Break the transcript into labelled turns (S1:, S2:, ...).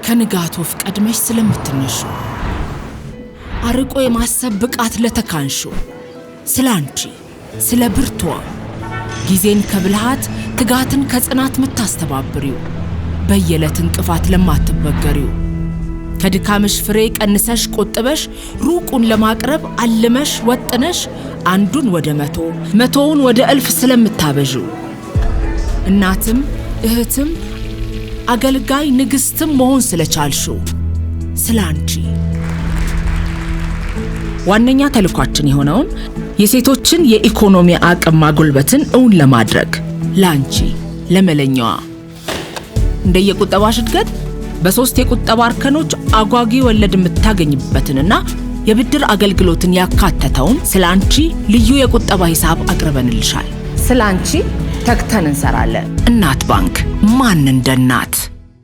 S1: ከንጋት ወፍ ቀድመሽ ስለምትነሹ፣ አርቆ የማሰብ ብቃት ለተካንሹ፣ ስለ አንቺ፣ ስለ ብርቱዋ፣ ጊዜን ከብልሃት ትጋትን ከጽናት ምታስተባብሪው፣ በየዕለት እንቅፋት ለማትበገሪው፣ ከድካምሽ ፍሬ ቀንሰሽ ቆጥበሽ ሩቁን ለማቅረብ አልመሽ ወጥነሽ አንዱን ወደ 100፣ 100ውን ወደ እልፍ ስለምታበዢው፣ እናትም እህትም አገልጋይ ንግስትም መሆን ስለቻልሽው ስለ አንቺ፣ ዋነኛ ተልዕኳችን የሆነውን የሴቶችን የኢኮኖሚ አቅም ማጎልበትን እውን ለማድረግ ለአንቺ ለመለኛዋ እንደየቁጠባሽ እድገት በሶስት የቁጠባ እርከኖች አጓጊ ወለድ የምታገኝበትንና የብድር አገልግሎትን ያካተተውን ስለ አንቺ ልዩ የቁጠባ ሂሳብ አቅርበንልሻል። ስለ አንቺ ተግተን እንሰራለን። እናት ባንክ፣ ማን እንደ እናት!